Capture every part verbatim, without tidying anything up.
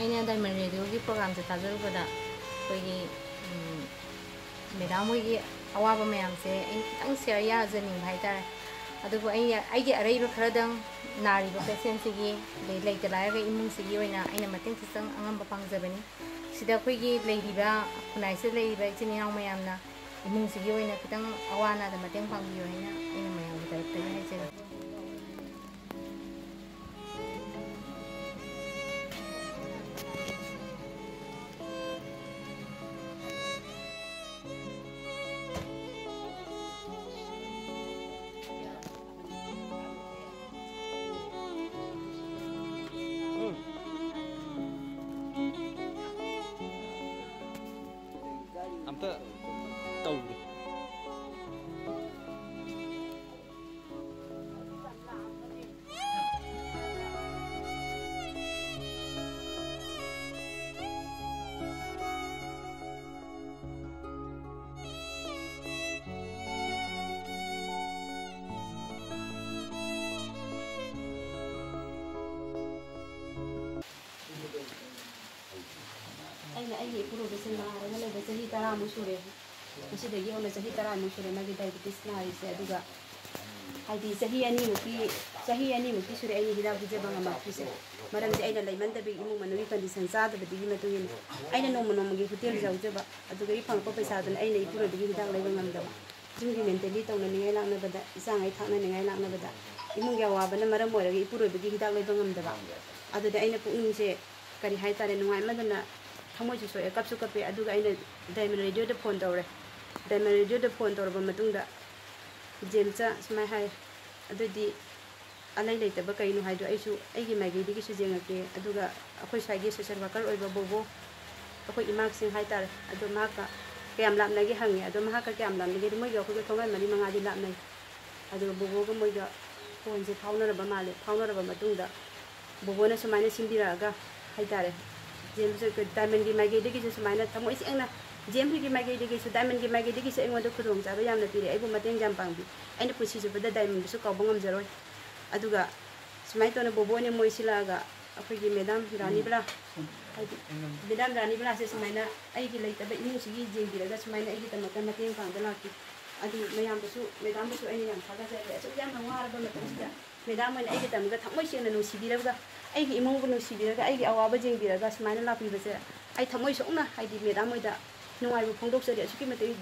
ꯑꯩꯅ ꯗꯥꯏꯃꯟ ꯔꯦꯗꯤꯑꯣꯒꯤ ꯄ꯭ꯔꯣꯒ꯭ꯔꯥꯝꯁꯦ ꯇꯥꯖꯔꯨꯕꯗ ꯑꯩꯈꯣꯏꯒꯤ, ꯎꯝ, ꯃꯦꯗꯥꯝ ꯍꯣꯏꯒꯤ ꯑꯋꯥꯕ ꯃꯌꯥꯝꯁꯦ ꯑꯩ ꯈꯤꯇꯪ ꯁꯤꯌꯔ ꯌꯥꯖꯅꯤꯡꯕ ꯍꯥꯏꯇꯥꯔꯦ꯫ ꯑꯗꯨꯕꯨ ꯑꯩ, ꯑꯩꯒꯤ ꯑꯔꯩꯕ ꯈꯔꯗꯪ ꯅꯥꯔꯤꯕ ꯄꯦꯁꯦꯟꯁꯤꯒꯤ, ꯑꯗꯩ ꯂꯩꯇ ꯂꯥꯏꯔꯕ ꯏꯃꯨꯡꯁꯤꯒꯤ ꯑꯣꯏꯅ ꯑꯩꯅ ꯃꯇꯦꯡ ꯈꯤꯇꯪ ꯑꯉꯝꯕ ꯄꯥꯡꯖꯕꯅꯤ꯫ ꯁꯤꯗ ꯑꯩꯈꯣꯏꯒꯤ ꯂꯩꯔꯤꯕ, ꯈꯨꯟꯅꯥꯏꯁꯤꯗ ꯂꯩꯔꯤꯕ ꯏꯆꯤꯟ ꯏꯅꯥꯎ ꯃꯌꯥꯝꯅ ꯏꯃꯨꯡꯁꯤꯒꯤ ꯑꯣꯏꯅ ꯈꯤꯇꯪ ꯑꯋꯥ ꯑꯅꯥꯗ ꯃꯇꯦꯡ ꯄꯥꯡꯕꯤꯌꯨ ꯍꯥꯏꯅ ꯑꯩꯅ ꯃꯌꯥꯝꯒꯤ ꯇꯔꯞꯇꯒꯤ ꯍꯥꯏꯖꯔꯤ꯫ ꯑꯝꯇ ꯇꯧꯗꯦ꯫ ꯑꯩꯅ ꯑꯩꯒꯤ ꯏꯄꯨꯔꯣꯏꯕꯁꯦ ꯅꯥꯔꯒ ꯂꯩꯕ ꯆꯍꯤ ꯇꯔꯥꯃꯨꯛ ꯁꯨꯔꯦ꯫ ꯉꯁꯤꯗꯒꯤ ꯍꯧꯅ ꯆꯍꯤ ꯇꯔꯥꯃꯨꯛ ꯁꯨꯔꯦ ꯃꯥꯒꯤ ꯗꯥꯏꯕꯤꯇꯤꯁ ꯅꯥꯔꯤꯁꯦ꯫ ꯑꯗꯨꯒ ꯍꯥꯏꯗꯤ ꯆꯍꯤ ꯑꯅꯤꯃꯨꯛꯇꯤ, ꯆꯍꯤ ꯑꯅꯤꯃꯨꯛꯇꯤ ꯁꯨꯔꯦ ꯑꯩꯅ ꯍꯤꯗꯥꯛ ꯄꯤꯖꯕ ꯉꯝꯃꯛꯇ꯭ꯔꯤꯁꯦ꯫ ꯃꯔꯝꯗꯤ ꯑꯩꯅ ꯂꯩꯃꯟꯗꯕꯒꯤ ꯏꯃꯨꯡ ꯃꯅꯨꯡꯒꯤ ꯀꯟꯗꯤꯁꯟ ꯆꯥꯗꯕꯗꯨꯒꯤ ꯃꯇꯨꯡ ꯏꯟꯅ ꯑꯩꯅ ꯅꯣꯡꯃ ꯅꯣꯡꯃꯒꯤ ꯍꯣꯇꯦꯜ ꯌꯥꯎꯖꯕ, ꯑꯗꯨꯗꯒꯤ ꯐꯪꯉꯛꯄ ꯄꯩꯁꯥꯗꯨꯅ ꯑꯩꯅ ꯏꯄꯨꯔꯣꯏꯕꯒꯤ ꯍꯤꯗꯥꯛ ꯂꯩꯕ ꯉꯝꯗꯕ, ꯌꯨꯝꯒꯤ ꯃꯦꯟꯇꯦꯜꯂꯤ ꯇꯧꯅꯅꯤꯡꯉꯥꯏ ꯂꯥꯛꯅꯕꯗ, ꯏꯆꯥꯉꯩ ꯊꯥꯛꯅꯅꯤꯡꯉꯥꯏ ꯂꯥꯛꯅꯕꯗ, ꯏꯃꯨꯡꯒꯤ ꯑꯋꯥꯕꯅ ꯃꯔꯝ ꯑꯣꯏꯔꯒ ꯏꯄꯨꯔꯣꯏꯕꯒꯤ ꯍꯤꯗꯥꯛ ꯂꯩꯕ ꯉꯝꯗꯕ꯫ ꯑꯗꯨꯗ ꯑꯩꯅ ꯄꯨꯛꯅꯤꯡꯁꯦ ꯀꯔꯤ ꯍꯥꯏꯇꯥꯔꯦ, ꯅꯨꯡꯉꯥꯏꯃꯟꯗꯅ ꯊꯃꯣꯏꯁꯨ ꯁꯣꯛꯑꯦ, ꯀꯞꯁꯨ ꯀꯞꯄꯦ꯫ ꯑꯗꯨꯒ ꯑꯩꯅ ꯗꯥꯏꯃꯟ ꯔꯦꯗꯤꯑꯣꯗ ꯐꯣꯟ ꯇꯧꯔꯦ꯫ ꯗꯥꯏꯃꯟ ꯔꯦꯗꯤꯑꯣꯗ ꯐꯣꯟ ꯇꯧꯔꯕ ꯃꯇꯨꯡꯗ ꯖꯦꯝꯁꯇ ꯁꯨꯃꯥꯏꯅ ꯍꯥꯏ, "ꯑꯗꯨꯗꯤ ꯑꯂꯩ ꯂꯩꯇꯕ ꯀꯩꯅꯣ ꯍꯥꯏꯗꯣ ꯑꯩꯁꯨ ꯑꯩꯒꯤ ꯃꯥꯏꯀꯩꯗꯒꯤꯁꯨ ꯌꯦꯡꯉꯛꯀꯦ, ꯑꯗꯨꯒ ꯑꯩꯈꯣꯏ ꯁ꯭ꯋꯥꯏꯒꯤ ꯁꯣꯁꯦꯜ ꯋꯥꯀꯔ ꯑꯣꯏꯕ ꯕꯣꯕꯣ, ꯑꯩꯈꯣꯏ ꯏꯃꯥꯁꯤꯡ ꯍꯥꯏꯇꯥꯔꯦ, ꯑꯗꯣ ꯃꯍꯥꯛꯀ ꯀꯌꯥꯝ ꯂꯥꯞꯅꯒꯦ ꯍꯪꯉꯦ꯫ ꯑꯗꯣ ꯃꯍꯥꯛꯀ ꯀꯌꯥꯝ ꯂꯥꯞꯅꯒꯦ? ꯑꯗꯣ ꯃꯣꯏꯒ ꯑꯩꯈꯣꯏꯒ ꯊꯣꯡꯒꯥꯟ ꯃꯔꯤ ꯃꯉꯥꯗꯤ ꯂꯥꯞꯅꯩ꯫ ꯑꯗꯨꯒ ꯕꯣꯕꯣꯒ ꯃꯣꯏꯒ ꯐꯣꯟꯁꯦ ꯐꯥꯎꯅꯔꯕ ꯃꯥꯜꯂꯦ꯫ ꯐꯥꯎꯅꯔꯕ ꯃꯇꯨꯡꯗ ꯕꯣꯕꯣꯅ ꯁꯨꯃꯥꯏꯅ ꯁꯤꯟꯕꯤꯔꯛꯑꯒ ꯍꯥꯏꯇꯥꯔꯦ, ꯖꯦꯝꯁ ꯗꯥꯏꯃꯟꯒꯤ ꯃꯥꯏꯀꯩꯗꯒꯤꯁꯨ ꯁꯨꯃꯥꯏꯅ ꯊꯃꯣꯏ ꯁꯦꯡꯅ, ꯖꯦꯝꯁꯀꯤ ꯃꯥꯏꯀꯩꯗꯒꯤꯁꯨ, ꯗꯥꯏꯃꯟꯒꯤ ꯃꯥꯏꯀꯩꯗꯒꯤꯁꯨ ꯑꯩꯉꯣꯟꯗ ꯈꯨꯗꯣꯡꯆꯥꯕ ꯌꯥꯝꯅ ꯄꯤꯔꯦ, ꯑꯩꯕꯨ ꯃꯇꯦꯡ ꯌꯥꯝ ꯄꯥꯡꯕꯤ꯫ ꯑꯩꯅ ꯄꯨꯟꯁꯤ ꯆꯨꯞꯄꯗ ꯗꯥꯏꯃꯟꯕꯨꯁꯨ ꯀꯥꯎꯕ ꯉꯝꯖꯔꯣꯏ꯫ ꯑꯗꯨꯒ ꯁꯨꯃꯥꯏꯅ ꯇꯧꯅ ꯕꯣꯕꯣꯅꯦ ꯃꯣꯏ ꯁꯤꯜꯂꯛꯑꯒ ꯑꯩꯈꯣꯏꯒꯤ ꯃꯦꯗꯥꯝ ꯔꯥꯅꯤꯕꯂꯥ, ꯍꯥꯏꯗꯤ ꯃꯦꯗꯥꯝ ꯔꯥꯅꯤꯕꯂꯥꯁꯦ ꯁꯨꯃꯥꯏꯅ ꯑꯩꯒꯤ ꯂꯩꯇꯕ ꯏꯃꯨꯡꯁꯤꯒꯤ ꯌꯦꯡꯕꯤꯔꯒ ꯁꯨꯃꯥꯏꯅ ꯑꯩꯒꯤꯗꯃꯛꯇ ꯃꯇꯦꯡ ꯄꯥꯡꯕ ꯂꯥꯛꯈꯤ꯫ ꯑꯗꯨ ꯃꯌꯥꯝꯗꯁꯨ, ꯃꯦꯗꯥꯝꯗꯁꯨ ꯑꯩꯅ ꯌꯥꯝ ꯊꯥꯒꯠꯆꯔꯤ꯫ ꯑꯁꯨꯛ ꯌꯥꯝꯅ ꯋꯥꯔꯕ ꯃꯇꯝꯁꯤꯗ ꯃꯦꯗꯥꯝ ꯍꯣꯏꯅ ꯑꯩꯒꯤꯗꯃꯛꯇ ꯊꯃꯣꯏ ꯁꯦꯡꯅ ꯅꯨꯡꯁꯤꯕꯤꯔꯒ, ꯑꯩꯒꯤ ꯏꯃꯨꯡꯕꯨ ꯅꯨꯡꯁꯤꯕꯤꯔꯒ, ꯑꯩꯒꯤ ꯑꯋꯥꯕ ꯌꯦꯡꯕꯤꯔꯒ ꯁꯨꯃꯥꯏꯅ ꯂꯥꯛꯄꯤꯕꯁꯦ ꯑꯩ ꯊꯃꯣꯏ ꯁꯣꯛꯅ, ꯍꯥꯏꯗꯤ ꯃꯦꯗꯥꯝ ꯍꯣꯏꯗ ꯅꯨꯡꯉꯥꯏꯕ ꯐꯣꯡꯗꯣꯛꯆꯔꯤ꯫ ꯑꯁꯨꯛꯀꯤ ꯃꯇꯤꯛ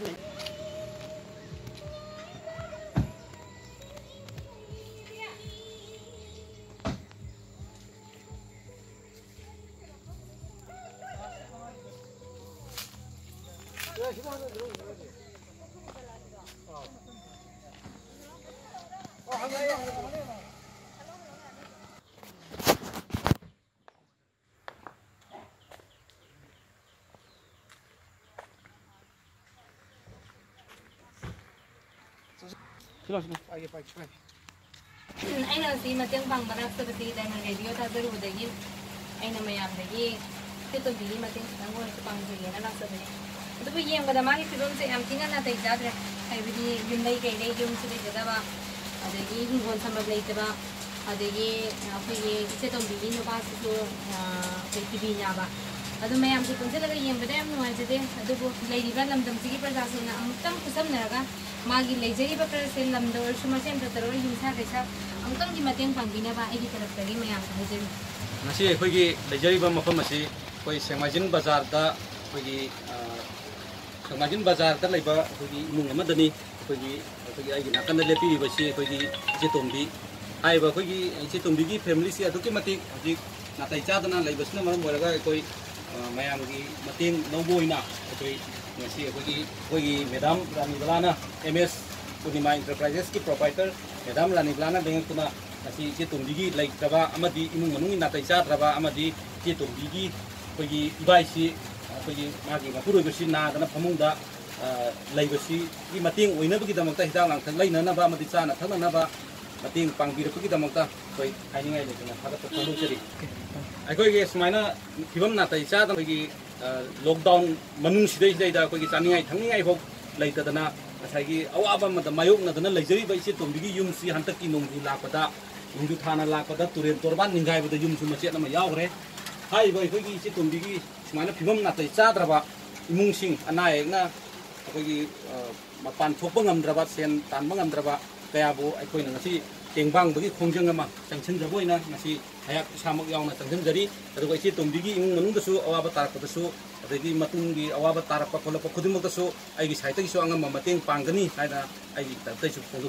ꯁꯤꯂꯥꯎ, ꯁꯤꯂꯥꯎ꯫ ꯄꯥꯏꯒꯦ, ꯄꯥꯏꯒꯦ, ꯄꯥꯏꯒꯦ꯫ ꯎꯝ, ꯑꯩꯅ ꯉꯁꯤ ꯃꯇꯦꯡ ꯄꯥꯡꯕ ꯂꯥꯛꯆꯕꯁꯤ ꯗꯥꯏꯃꯟ ꯔꯦꯗꯤꯑꯣ ꯊꯥꯖꯔꯨꯕꯗꯒꯤ ꯑꯩꯅ ꯃꯌꯥꯝꯗꯒꯤ ꯏꯆꯦ ꯇꯣꯝꯕꯤꯒꯤ ꯃꯇꯦꯡ ꯈꯤꯇꯪ ꯑꯣꯏꯔꯁꯨ ꯄꯥꯡꯖꯒꯦꯅ ꯂꯥꯛꯆꯕꯅꯤ꯫ ꯑꯗꯨꯕꯨ ꯌꯦꯡꯕꯗ ꯃꯥꯒꯤ ꯐꯤꯕꯝꯁꯦ ꯌꯥꯝ ꯊꯤꯅ ꯅꯥꯇꯩ ꯆꯥꯗ꯭ꯔꯦ꯫ ꯍꯥꯏꯕꯗꯤ ꯌꯨꯝꯂꯩ ꯀꯩꯔꯩ ꯌꯨꯝꯁꯨ ꯂꯩꯖꯗꯕ, ꯑꯗꯒꯤ ꯍꯤꯡꯒꯣꯜ ꯁꯝꯕꯜ ꯂꯩꯇꯕ, ꯑꯗꯒꯤ ꯑꯩꯈꯣꯏꯒꯤ ꯏꯆꯦ ꯇꯣꯝꯕꯤꯒꯤ ꯅꯨꯄꯥꯁꯤꯁꯨ, ꯑ, ꯑꯩꯈꯣꯏ ꯇꯤꯕꯤ ꯅꯥꯕ꯫ ꯑꯗꯨ ꯃꯌꯥꯝꯁꯦ ꯄꯨꯟꯁꯤꯜꯂꯒ ꯌꯦꯡꯕꯗ ꯌꯥꯝ ꯅꯨꯡꯉꯥꯏꯖꯗꯦ꯫ ꯑꯗꯨꯕꯨ ꯂꯩꯔꯤꯕ ꯂꯝꯗꯝꯁꯤꯒꯤ ꯄ꯭ꯔꯖꯥꯁꯤꯡꯅ ꯑꯃꯨꯛꯇꯪ ꯈꯨꯠꯁꯝꯅꯔꯒ ꯃꯥꯒꯤ ꯂꯩꯖꯔꯤꯕ ꯈꯔꯁꯦ ꯂꯝꯗ ꯑꯣꯏꯔꯁꯨ ꯃꯆꯦꯠ ꯑꯃꯠꯇ ꯇꯧꯔꯒ ꯌꯨꯝꯁꯥ ꯀꯩꯁꯥ ꯑꯃꯨꯛꯇꯪꯒꯤ ꯃꯇꯦꯡ ꯄꯥꯡꯕꯤꯅꯕ ꯑꯩꯒꯤ ꯇꯔꯞꯇꯒꯤ ꯃꯌꯥꯝꯗ ꯍꯥꯏꯖꯔꯤ꯫ ꯉꯁꯤ ꯑꯩꯈꯣꯏꯒꯤ ꯂꯩꯖꯔꯤꯕ ꯃꯐꯝ ꯑꯁꯤ ꯑꯩꯈꯣꯏ ꯁꯦꯡꯃꯥꯏꯖꯤꯟ ꯕꯖꯥꯔꯗ ꯑꯩꯈꯣꯏꯒꯤ, ꯑ, ꯁꯦꯡꯃꯥꯏꯖꯤꯟ ꯕꯖꯥꯔꯗ ꯂꯩꯕ ꯑꯩꯈꯣꯏꯒꯤ ꯏꯃꯨꯡ ꯑꯃꯗꯅꯤ꯫ ꯑꯩꯈꯣꯏꯒꯤ, ꯑꯩꯈꯣꯏꯒꯤ ꯑꯩꯒꯤ ꯅꯥꯀꯟꯗ ꯂꯦꯞꯄꯤꯔꯤꯕꯁꯤ ꯑꯩꯈꯣꯏꯒꯤ ꯏꯆꯦ ꯇꯣꯝꯕꯤ꯫ ꯍꯥꯏꯔꯤꯕ ꯑꯩꯈꯣꯏꯒꯤ ꯏꯆꯦ ꯇꯣꯝꯕꯤꯒꯤ ꯐꯦꯃꯤꯂꯤꯁꯤ ꯑꯗꯨꯛꯀꯤ ꯃꯇꯤꯛ ꯍꯧꯖꯤꯛ ꯅꯥꯇꯩ ꯆꯥꯗꯅ ꯂꯩꯕꯁꯤꯅ ꯃꯔꯝ ꯑꯣꯏꯔꯒ ꯑꯩꯈꯣꯏ, ꯑ, ꯃꯌꯥꯝꯒꯤ ꯃꯇꯦꯡ ꯂꯧꯕ ꯑꯣꯏꯅ ꯑꯩꯈꯣꯏ ꯉꯁꯤ ꯑꯩꯈꯣꯏꯒꯤ, ꯑꯩꯈꯣꯏꯒꯤ ꯃꯦꯗꯥꯝ ꯔꯥꯅꯤꯕꯂꯥꯅ, ꯑꯦꯝ ꯑꯦꯁ ꯄꯨꯔꯅꯤꯃꯥ ꯏꯟꯇꯔꯄ꯭ꯔꯥꯏꯖꯦꯁꯀꯤ ꯄ꯭ꯔꯣꯄꯥꯏꯇꯔ ꯃꯦꯗꯥꯝ ꯔꯥꯅꯤꯕꯂꯥꯅ ꯂꯦꯡꯉꯛꯇꯨꯅ ꯉꯁꯤ ꯏꯆꯦ ꯇꯣꯝꯕꯤꯒꯤ ꯂꯩꯇ꯭ꯔꯕ ꯑꯃꯗꯤ ꯏꯃꯨꯡ ꯃꯅꯨꯡꯒꯤ ꯅꯥꯇꯩ ꯆꯥꯗ꯭ꯔꯕ ꯑꯃꯗꯤ ꯏꯆꯦ ꯇꯣꯝꯕꯤꯒꯤ ꯑꯩꯈꯣꯏꯒꯤ ꯏꯕꯥꯏꯁꯤ, ꯑꯩꯈꯣꯏꯒꯤ ꯃꯥꯒꯤ ꯃꯄꯨꯔꯣꯏꯕꯁꯤ ꯅꯥꯗꯅ ꯐꯃꯨꯡꯗ, ꯑ, ꯂꯩꯕꯁꯤꯒꯤ ꯃꯇꯦꯡ ꯑꯣꯏꯅꯕꯒꯤꯗꯃꯛꯇ, ꯍꯤꯗꯥꯛ ꯂꯥꯡꯊꯛ ꯂꯩꯅꯅꯕ ꯑꯃꯗꯤ ꯆꯥꯅ ꯊꯛꯅꯅꯕ ꯃꯇꯦꯡ ꯄꯥꯡꯕꯤꯔꯛꯄꯒꯤꯗꯃꯛꯇ ꯑꯩꯈꯣꯏ ꯍꯥꯏꯅꯤꯡꯉꯥꯏ ꯂꯩꯇꯅ ꯊꯥꯒꯠꯄ ꯐꯣꯡꯗꯣꯛꯆꯔꯤ꯫ ꯑꯩꯈꯣꯏꯒꯤ ꯁꯨꯃꯥꯏꯅ ꯐꯤꯕꯝ ꯅꯥꯇꯩ ꯆꯥꯗꯕꯒꯤ, ꯑ, ꯂꯣꯛꯗꯥꯎꯟ ꯃꯅꯨꯡꯁꯤꯗꯩꯁꯤꯗꯩꯗ ꯑꯩꯈꯣꯏꯒꯤ ꯆꯥꯅꯤꯡꯉꯥꯏ ꯊꯛꯅꯤꯡꯉꯥꯏ ꯐꯥꯎ ꯂꯩꯇꯗꯅ ꯉꯁꯥꯏꯒꯤ ꯑꯋꯥꯕ ꯑꯃꯗ ꯃꯥꯌꯣꯛꯅꯗꯅ ꯂꯩꯖꯔꯤꯕ ꯏꯆꯦ ꯇꯣꯝꯕꯤꯒꯤ ꯌꯨꯝꯁꯤ ꯍꯟꯗꯛꯀꯤ ꯅꯣꯡꯖꯨ ꯂꯥꯛꯄꯗ ꯅꯣꯡꯖꯨ ꯊꯥꯅ ꯂꯥꯛꯄꯗ ꯇꯨꯔꯦꯜ ꯇꯣꯔꯕꯥꯟ ꯅꯤꯡꯒꯥꯏꯕꯗ ꯌꯨꯝꯁꯨ ꯃꯆꯦꯠ ꯑꯃ ꯌꯥꯎꯈ꯭ꯔꯦ꯫ ꯍꯥꯏꯔꯤꯕ ꯑꯩꯈꯣꯏꯒꯤ ꯏꯆꯦ ꯇꯣꯝꯕꯤꯒꯤ ꯁꯨꯃꯥꯏꯅ ꯐꯤꯕꯝ ꯅꯥꯇꯩ ꯆꯥꯗ꯭ꯔꯕ ꯏꯃꯨꯡꯁꯤꯡ, ꯑꯅꯥ ꯑꯌꯦꯛꯅ ꯑꯩꯈꯣꯏꯒꯤ ꯃꯄꯥꯟ ꯊꯣꯛꯄ ꯉꯝꯗ꯭ꯔꯕ, ꯁꯦꯟ ꯇꯥꯟꯕ ꯉꯝꯗ꯭ꯔꯕ ꯀꯌꯥꯕꯨ ꯑꯩꯈꯣꯏꯅ ꯉꯁꯤ ꯇꯦꯡꯕꯥꯡꯕꯒꯤ ꯈꯣꯡꯖꯪ ꯑꯃ ꯆꯪꯁꯤꯟꯖꯕ ꯑꯣꯏꯅ ꯉꯁꯤ ꯑꯩꯍꯥꯛ ꯏꯁꯥꯃꯛ ꯌꯥꯎꯅ ꯆꯪꯁꯤꯟꯖꯔꯤ꯫ ꯑꯗꯨꯒ ꯏꯆꯦ ꯇꯣꯝꯕꯤꯒꯤ ꯏꯃꯨꯡ ꯃꯅꯨꯡꯗꯁꯨ ꯑꯋꯥꯕ ꯇꯥꯔꯛꯄꯗꯁꯨ, ꯑꯗꯒꯤ ꯃꯇꯨꯡꯒꯤ ꯑꯋꯥꯕ ꯇꯥꯔꯛꯄ ꯈꯣꯠꯂꯛꯄ ꯈꯨꯗꯤꯡꯃꯛꯇꯁꯨ ꯑꯩꯒꯤ ꯁꯥꯏꯠꯇꯒꯤꯁꯨ ꯑꯉꯝꯕ ꯃꯇꯦꯡ ꯄꯥꯡꯒꯅꯤ ꯍꯥꯏꯅ ꯑꯩꯒꯤ ꯇꯔꯞꯇꯒꯤꯁꯨ ꯐꯣꯡꯗꯣꯛꯆꯔꯤ꯫